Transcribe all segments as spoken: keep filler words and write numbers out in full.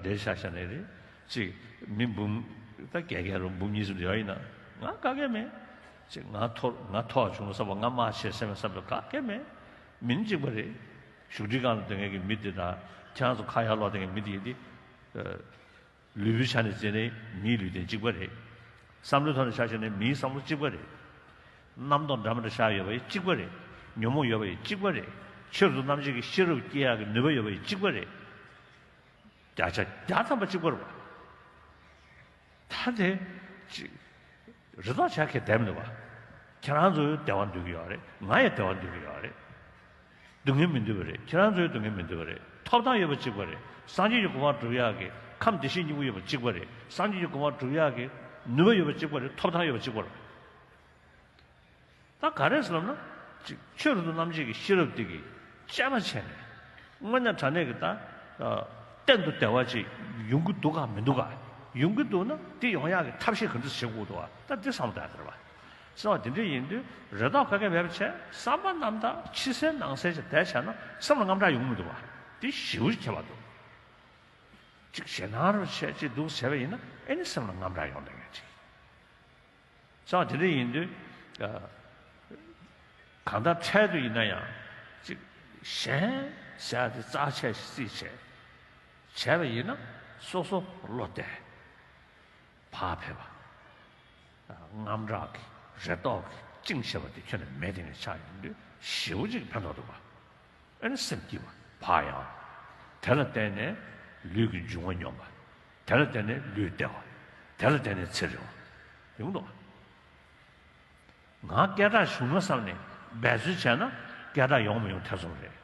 འདྲེ་ཤ་ཤ་ནས་རེད། ཅིག་མི་འབུམ་ད་གས་གས་རུ་འབུམ་གཉིས་གསུམ་ཡོད་ཡིན་ན། ང་ག་གེ་མེད། ཅིག་ང་ཐོར་ང་ཐོག་བྱུང་བསམ་པ། ང་དམག་ཆེ་སེམས་བསམ་པ་ག་གེ་མེད། མིན་གཅིག་པ་རེད། བཞུགས་ཁྲི་སྒང་ལ་སྡོད་མཁན་གྱི་མི་དེ་དང་ཁྱེད་རང་ཚོ་ཁ་ཡར་ལོག་སྡོད་མཁན་མི་དེ་ཡིན་དེ། ལུས་པོའི་ཆ་ནས་བརྩིས་ནས་མིའི་ལུས་རྟེན་གཅིག་པ་རེད། བསམ་བློའི་ཐོག་ནས་ཆ་བཞག་ནས་མིའི་བསམ་བློ་གཅིག་པ་རེད། རྣམ་རྟོག་འདྲ་མི་འདྲ་ཤར་ཡོད་པ་ཡིན་གཅིག་པ་རེད། ཉོན་མོངས་ཡོད་པ་ཡིན་གཅིག་པ་རེད། ཆོས་རབ་ཏུ་རྣམ་འབྱེད་ཀྱི་ཤེས་རབ་སྐྱེ་ཡག་གི་ནུས་པ་ཡོད་པ་ཡིན་གཅིག་པ་རེད། བརྒྱ་ཆ་བརྒྱ་ཐམ་པ་གཅིག་པ་རེད་པ། ད་དེ་ཅི་རེ་དོགས་བྱ་ཁེ་བསྡད་མི་འདུག་པ། ཁྱེད་རང་ཚོ་བདེ་བ་འདོད་ཀྱི་ཡོད་རེད། ང་ཡང་བདེ་བ་འདོད་ཀྱི་ཡོད་རེད། སྡུག་བསྔལ་མི་འདོད་པ་རེད། ཁྱེད་རང་ཚོའི་སྡུག་བསྔལ་མི་འདོད་པ་རེད། ཐོབ་ཐང་ཡོད་པ་གཅིག་པ་རེད། སངས་རྒྱས་ཀྱི་གོ་འཕང་སྒྲུབ་ཡག་གི་ཁམས་བདེ་གཤེགས་སྙིང་པོ་ཡོད་པ་གཅིག་པ་རེད། སངས་རྒྱས་ཀྱི་གོ་འཕང་སྒྲུབ་ཡག་གི་ནུས་པ་ཡོད་པ་གཅིག་པ་རེད། ཐོབ་ཐང་ཡོད་པ་གཅིག་པ་རེད། ད་ག་རེ་ཟེར་ལབ་ན། ཅིག་ཆོས་རབ་ཏུ་རྣམ་འབྱེད་ཀྱི་ཤེས་རབ་དེ་གིས་དཔྱད་པ་བྱས་ནས། དངོས་གནས་དྲང་གནས་ཀྱི་ད་གཏན་དུ་བདེ་བ་ཅིག་ཡོང་གི་འདུག་ག་མི་འདུག་ག་ཡོང་གི་འདུག་ན་དེ་ཡོང་ཡག་གི་ཐབས་ཤེས་ག་འདྲ་བྱེད་དགོས་འདུག་ག་ད་འདི་བསམ་བློ་བཏང་ཡག་རེད་པ། བསམ་པ་དེ་འདྲ་ཡིན་དུས་རེ་དོགས་ག་གེ་མེད་པ་བྱས། བསམ་པ་རྣམ་དག་ཕྱི་གསལ་ནང་གསལ་ཅིག་བསྡད་བྱས་ན་སེམས་ལ་དངངས་སྐྲག་ཡོང་མི་འདུག་ག་དེ་ཞེ་པོ་ཅིག་ཁྱད་པར་འདུག་ཅིག་ཞེད་སྣང་རུ་བྱས་ཅིག་འདུག་ཟེར་བ་ཡིན་ན་ཨེ་ནི་སེམས་ལ་དངངས་སྐྲག་ཡོང་བསྡད་མཁན་ཅིག་བསམ་པ་དེ་འདྲ་ཡིན་དུས། ཨ། གང་ལྟར་འཕྲལ་དུ་ཡིན་ན་ཡང་ཅིག་གཞན་ཟེར་ཡག་དེ་རྩ་ཆེ་ཞིག་རྩིས་བྱས། བྱས་པ་ཡིན་ན་སོ་སོ་བློ་བདེ། བག་ཕེབས་པ། དངངས་སྐྲག་གི་རེ་དོགས་ཀྱིས་བཅིངས་བཞག་པ་དེ་ཁྱོན་ནས་མེད་དེ་ངས་ཆགས་ཡོང་དུས་ཞེ་པོ་ཅིག་ཕན་ཐོགས་འདུག་པ། ཨ་ནི་སེམས་སྐྱིད་པ་བག་ཡངས། དེ་ལ་བརྟེན་ནས་ལུས་ཀྱི་འབྱུང་བ་སྙོམས་པ། དེ་ལ་བརྟེན་ནས་ལུས་བདེ་བ། དེ་ལ་བརྟེན་ནས་ཚེ་རིང་བ། ཡོང་འདུག་པ། ང་སྐད་གྲགས་བྱུང་ན་བསམ་ནས་འབད་རྩོལ་བྱས་ན་སྐད་གྲགས་ཡོང་མི་ཡོང་ཐེ་ཚོམ་རེད།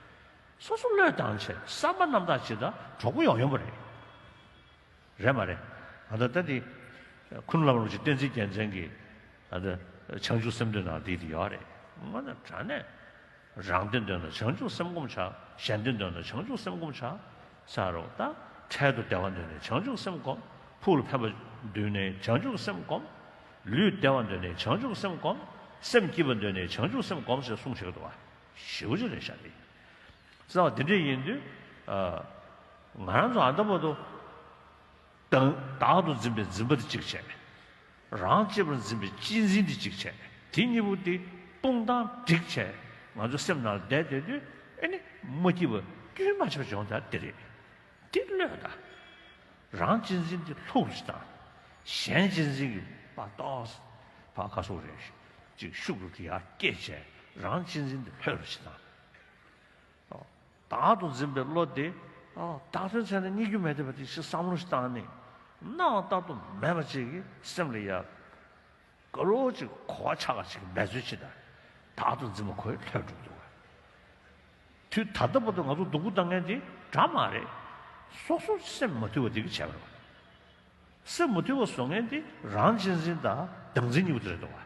སོ་སོ་བློས་བཏང་བྱས་བསམ་པ་རྣམ་དག་བྱེད་ད་གྲོགས་པོ་ཡོང་ཡོང་པ་རེད། རེད་མ་རེད། ང་ད་ལྟ་འདི་ཁུ་ནུ་བླ་མ་རིན་པོ་ཆེ་བསྟན་འཛིན་རྒྱལ་མཚན་གྱིས་ད་ལྟ་བྱང་ཆུབ་སེམས་འདུན་ནང་འདི་དེ་ཡོད་རེད། ང་ད་དྲང་གནས་རང་དོན་འདོད་ན་བྱང་ཆུབ་སེམས་སྒོམ་བྱ། གཞན་དོན་འདོད་ན་བྱང་ཆུབ་སེམས་སྒོམ་བྱ་ཟེར་རོ། ད་འཕྲལ་དུ་བདེ་བ་འདོད་ནས་བྱང་ཆུབ་སེམས་སྒོམ། ཕུགས་ལ་ཕན་པ་འདོད་ནས་བྱང་ཆུབ་སེམས་སྒོམ། ལུས་བདེ་བ་འདོད་ནས་བྱང་ཆུབ་སེམས་སྒོམ། སེམས་སྐྱིད་པ་འདོད་ནས་བྱང་ཆུབ་སེམས་སྒོམ་ཟེར་གསུངས་བཞག་འདུག་པ། ཞེ་པོ་ཅིག་རེད་ཤག་དེ། བསམ་པ་དེ་འདྲ་ཡིན་དུས། ཨ། ང་རང་ཚོ་ཨ་ད་བར་དུ་བདག་བདག་ཏུ་འཛིན་པའི་འཛིན་པ་དེ་གཅིག་བྱས། རང་གཅེས་པར་འཛིན་པའི་གཅེས་འཛིན་དེ་གཅིག་བྱས། དེ་གཉིས་པོ་དེ་སྤུངས་དང་བསྒྲིགས་བྱས་ང་ཚོ་སེམས་ནང་ལ་བསྡད་བསྡད་དུས་ཨེ་ནི་མ་སྐྱིད་པ་རྒྱུན་མ་ཆད་པ་བྱུང་ད་དེ་རེད། དེ་བློས་བཏང་། རང་གཅེས་འཛིན་དེ་ལྷུག་རུ་ཞིག་བཏང་། གཞན་གཅེས་འཛིན་གྱི་པ་ཏོག་པ་ག་སོགས་རེད། ཅིག་ཤུགས་རུ་གི་ཡར་སྐྱེད་བྱས་རང་གཅེས་འཛིན་དེ་ལྷོད་རུ་ཞིག་བཏང་། བདག་ཏུ་འཛིན་པའི་བློ་དེ། ཨ། བདག་དོན་བྱས་ན་རྙེད་རྒྱུ་མེད་བསྡད་པ་དེ་ཞིག་བསམ་བློ་ཞིག་བཏང་ནས། སྣང་བ་ལྟ་བུ་མེད་པ་ཅིག་གི་སེམས་ལ་ཡ། དགའ་རོགས་ཅིག་གོ་བ་ཆགས་པ་ཅིག་འབད་རྩོལ་བྱེད་ད། བདག་ཏུ་འཛིན་པ་ཁོ་ཡི་ལྷོད་འགྲོ་འདུག་པ། དུས་ད་ལྟ་བར་དུ་ང་ཚོ་སྡུག་པོ་བཏང་མཁན་དེ་འདྲ་མ་རེད། སོ་སོ་སེམས་མ་དུལ་བ་དེ་གིས་བྱས་པ་རེད་པ། སེམས་མ་དུལ་བ་བཟོ་མཁན་དེ་རང་གཅེས་འཛིན་དང་བདག་འཛིན་གཉིས་པོ་དེ་རེད་འདུག་པ།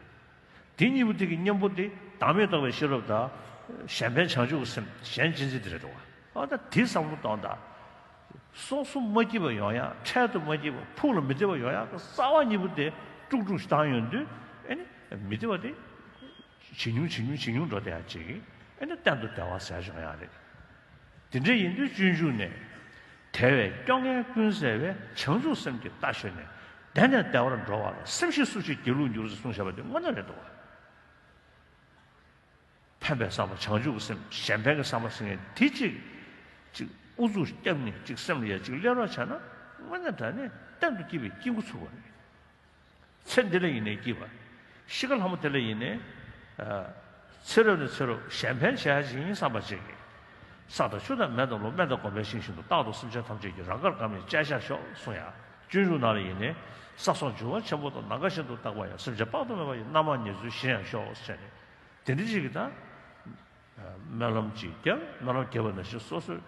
དེ་གཉིས་པོ་དེ་གི་གཉེན་པོ་དེ་བདག་མེད་རྟོགས་པའི་ཤེས་རབ་དང་། གཞན་ཕན་བྱང་ཆུབ་ཀྱི་སེམས་གཞན་གཅེས་འཛིན་དེ་རེད་འདུག་པ། ཨ། ད་དེ་བསམ་བློ་གཏོང་དང་། སོ་སོ་མ་སྐྱིད་པ་ཡོང་ཡག་འཕྲལ་དུ་མ་སྐྱིད་པ་ཕུགས་ལ་མི་བདེ་བ་ཡོང་ཡག་གི་རྩ་བ་གཉིས་པོ་དེ་དཀྲུག་དཀྲུག་ཞིག་བཏང་ཡོང་དུས་ཨེ་ནི་མི་བདེ་བ་དེ་ཇེ་ཉུང་ཇེ་ཉུང་ཇེ་ཉུང་འགྲོ་བསྡད་ཡག་ཅིག་ཨེ་ནི་གཏན་དུ་བདེ་བ་ཟེར་ཡག་ཅིག་ཡོང་ཡག་རེད། དེ་འདྲ་ཡིན་དུས་སྤྱོད་འཇུག་ནས། དལ་བས་སྐྱོ་ངལ་ཀུན་སེལ་བའི། བྱང་ཆུབ་སེམས་ཀྱི་རྟ་ཞོན་ནས། བདེ་ནས་བདེ་བར་འགྲོ་བ་ལ། སེམས་ཤེས་སུ་ཞིག་སྒྱིད་ལུག་འགྱུར་ཟེར་གསུངས་བཞག་པ་དེ་དངོས་གནས་རེད་འདུག་པ། ཕན་པའི་བསམ་པ་བྱང་ཆུབ་ཀྱི་སེམས་གཞན་ཕན་གྱི་བསམ་པ་ཟེར་མཁན་དེ་གཅིག་གཅིག་ཨུ་ཚུགས་བརྒྱབ་ནས་གཅིག་སེམས་ལ་ཡ་གཅིག་སླེབས་རོགས་བྱས་ན་དངོས་གནས་དྲང་གནས་གཏན་དུ་སྐྱིད་པའི་སྐྱིད་འགོ་ཚུགས་པ་རེད། ཚེ་འདི་ལ་ཡིན་ནའི་སྐྱིད་པ། ཤི་ཁ་ལྷ་མོ་དེ་ལ་ཡིན་ནའི། ཨ། ཚེ་རབས་ནས་ཚེ་རབས་གཞན་ཕན་བྱེད་ཡག་ཅིག་ཡིན་བསམ་པ་བྱེད་ཀྱི། ས་དང་ཆུ་དང་མེ་དང་རླུང་སྨན་དང་གོམ་པའི་ཤིང་བཞིན་དུ། རྟག་ཏུ་སེམས་ཅན་ཐམས་ཅད་ཀྱི། རང་དགར་གང་མིན་བཅད་བཞག་ཤོག་གསུངས་ཡ། སྤྱོད་འཇུག་ནང་ལ་ཡིན་ནའི། ས་སོགས་འབྱུང་བ་ཆེན་པོ་དང་། ནམ་མཁའ་བཞིན་དུ་རྟག་པར་ཡང་། སེམས་ཅན་དཔག་ཏུ་མེད་པ་ཡི། རྣམ་མང་ཉེར་འཚོའི་གཞི་ཡང་ཤོག་ཟེར་ནས། དེ་འདྲ་ཅིག་གི་ད། སྨོན་ལམ་ཅིག་བརྒྱབ། སྨོན་ལམ་བརྒྱབ་པ་ནང་བཞིན་སོ་སོའི་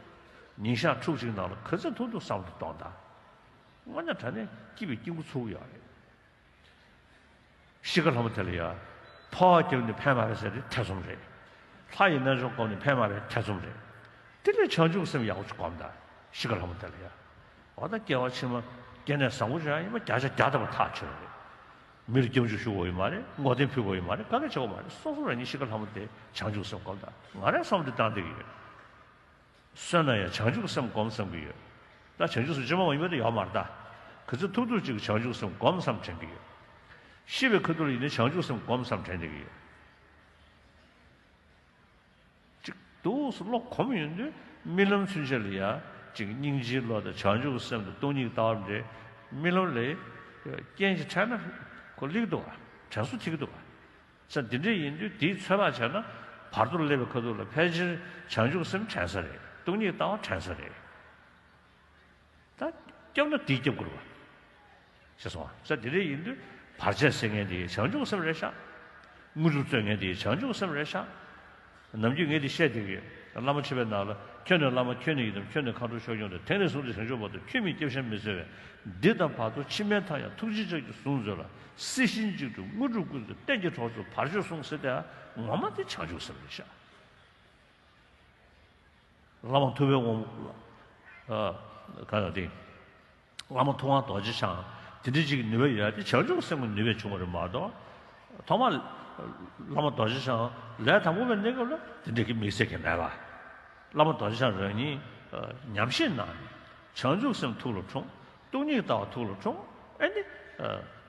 ཉིན་ཞག་ཕྲུགས་གཅིག་ནང་ལ་ག་ཚོད་ཐུབ་ཐུབ་བསམ་བློ་གཏོང་དང་། དངོས་གནས་དྲང་གནས་སྐྱིད་པའི་སྐྱིད་འགོ་ཚུགས་ཡོད་རེད། ཤི་ཁ་ལྷ་མོ་དེ་ལ་ཡ། འཕོ་བ་བརྒྱབ་ནས་ཕན་མ་རེད་ཟེར་དེ་ཐེ་ཚོམ་རེད། ལྷ་ཡི་རྣལ་འབྱོར་བསྒོམས་ནས་ཕན་མ་རེད་ཐེ་ཚོམ་རེད། དེ་ལས་བྱང་ཆུབ་སེམས་ཡག་པོ་ཅིག་སྒོམ་དང་ཤི་ཁ་ལྷ་མོ་དེ་ལ་ཡ། འོ་ད་སྐྱེ་བ་ཕྱི་མ་སྐྱེ་གནས་བཟང་པོ་ཅིག་ཡང་ཡིན་པ་བརྒྱ་ཆ་བརྒྱ་ཐམ་པ་ཐག་ཆོད་རེད། མི་ལ་སྐྱབས་འཇུག་ཞུ་དགོས་ཡོད་མ་རེད། བསྔོ་རྟེན་ཕུལ་དགོས་ཡོད་མ་རེད། ག་གེ་བྱེད་དགོས་མ་རེད། སོ་སོ་རང་ཉིད་ཤི་ཁ་ལྷ་མོ་དེ་བྱང་ཆུབ་སེམས་སྒོམ་དང་། ང་རང་བསམ་བློ་བཏང་བསྡད་ཀྱི་ཡོད། གསོན་ན་ཡང་བྱང་ཆུབ་སེམས་སྒོམ་བསམ་གྱི་ཡོད། ད་བྱང་ཆུབ་སེམས་ཅི་མ་མ་ཡིན་པ་དེ་ཡོད་མ་རེད་ད། ག་ཚོད་ཐུབ་ཐུབ་ཅིག་བྱང་ཆུབ་སེམས་སྒོམ་བསམ་དྲན་གྱི་ཡོད། ཤི་བའི་ཁ་ཐུག་ལ་ཡིན་ན་བྱང་ཆུབ་སེམས་སྒོམ་བསམ་དྲན་བསྡད་ཀྱི་ཡོད། ཅིག་འདུག་སེ་བློ་གོམས་ཡོང་དུས་རྨི་ལམ་ཚུན་ཆད་ལ་ཡ་ཅིག་སྙིང་རྗེའི་བློ་དང་བྱང་ཆུབ་སེམས་དང་སྟོང་ཉིད་ལྟ་བ་འདྲེ། རྨི་ལམ་ལ་རྐྱེན་ཅིག་འཕྲད་ན་ཁོ་ལེགས་འདུག་ག་དྲན་གསོ་ཐེབས་ཀྱི་འདུག་ག་ས་འདི་འདྲ་ཡིན་དུས་དེའི་ཚོད་དཔག་བྱས་ན་བར་དོར་སླེབས་པའི་ཁ་ཐུག་ལ་ཕལ་ཆེར་བྱང་ཆུབ་སེམས་དྲན་ས་རེད། སྟོང་ཉིད་ལྟ་བ་དྲན་ས་རེད། ད་སྐྱབས་ན་དེས་སྐྱབས་དགོས་པ། ཞེས་གསུངས་པ། ས་དེ་འདྲ་ཡིན་དུས་བར་ཆད་སེལ་མཁན་དེ་བྱང་ཆུབ་སེམས་རེད་ཤག་དངོས་གྲུབ་སྩོལ་མཁན་དེ་བྱང་ཆུབ་སེམས་རེད་ཤག་ནམ་རྒྱུན་ངས་དེ་བཤད་བསྡད་ཀྱི་ཡོད། བླ་མ་མཆོད་པའི་ནང་ལ། ཁྱོད་ནི་བླ་མ་ཁྱོད་ནི་ཡི་དམ། ཁྱོད་ནི་མཁའ་འགྲོ་ཆོས་སྐྱོང་སྟེ། དེང་ནས་བཟུང་སྟེ་བྱང་ཆུབ་བར་དུ། ཁྱོད་མི་སྐྱབས་ཤིང་མི་འཚོལ་བས། འདི་དང་བར་དོ་ཕྱི་མའི་མཐའ་ཡང་ཐུགས་རྗེའི་ཕྱག་གིས་བཟུང་མཛོད་ལ། སྲིད་ཞིའི་འཇིགས་སྐྲོད་དངོས་གྲུབ་ཀུན་སྩོལ། གཏན་གྱི་གྲོགས་སུ་བར་ཆད་སོང་ཟེར་ཏེ། ངོ་མ་དེ་བྱང་ཆུབ་སེམས་རེད་ཤག་བླ་མ་ཐུབ་པའི་དབང་། ཨ། ག་ལ་དེ། བླ་མ་ཐུབ་དབང་རྡོ་རྗེ་འཆང་དེ་འདྲ་ཅིག་གི་ནུས་པ་ཡོད་དེ་བྱང་ཆུབ་སེམས་ཀྱི་ནུས་པས་བྱུང་བ་རེད་མ་གཏོགས། ཐོག་མར་བླ་མ་རྡོ་རྗེ་འཆང་ལས་དང་པོ་པའི་གནས་སྐབས་ལ་དེ་འདྲ་གི་དམིགས་བསལ་གྱི་མེད་པ། བླ་མ་རྡོ་རྗེ་འཆང་རང་ཉིད་ཉམས་བཞེས་གནང་ནས་བྱང་ཆུབ་སེམས་ཐུགས་ལ་འཁྲུངས། སྟོང་ཉིད་ལྟ་བ་ཐུགས་ལ་འཁྲུངས། ཨེ་ནི།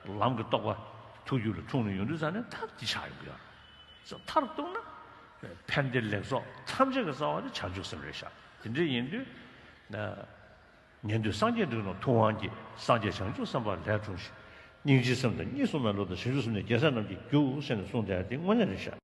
ལམ་གྱི་རྟོགས་པ་ཐུགས་རྒྱུད་ལ་འཁྲུངས་ནས་ཡོང་དུས་ཙང་ནས་མཐར་འདི་ཆགས་ཡོང་གི་ཡོད་རེད། མཐར་གཏུགས་ན། ཕན་བདེ་ལེགས་ཚོགས་ཐམས་ཅད་ཀྱི་རྩ་བ་དེ་བྱང་ཆུབ་སེམས་རེད་ཤག་དེ་འདྲ་ཡིན་དུས། ཉན་ཐོས་སངས་རྒྱས་འབྲིང་རྣམས་ཐུབ་དབང་གིས། སངས་རྒྱས་བྱང་ཆུབ་སེམས་དཔའ་ལས་འཁྲུངས་ཤིང་། སྙིང་རྗེའི་སེམས་དང་གཉིས་སུ་མེད་བློ་དང་། བྱང་ཆུབ་སེམས་ནི་རྒྱལ་སྲས་རྣམས་ཀྱི་རྒྱུ། ཟེར་ནས་གསུངས་བསྡད་དེ་དངོས་གནས་རེད་ཤག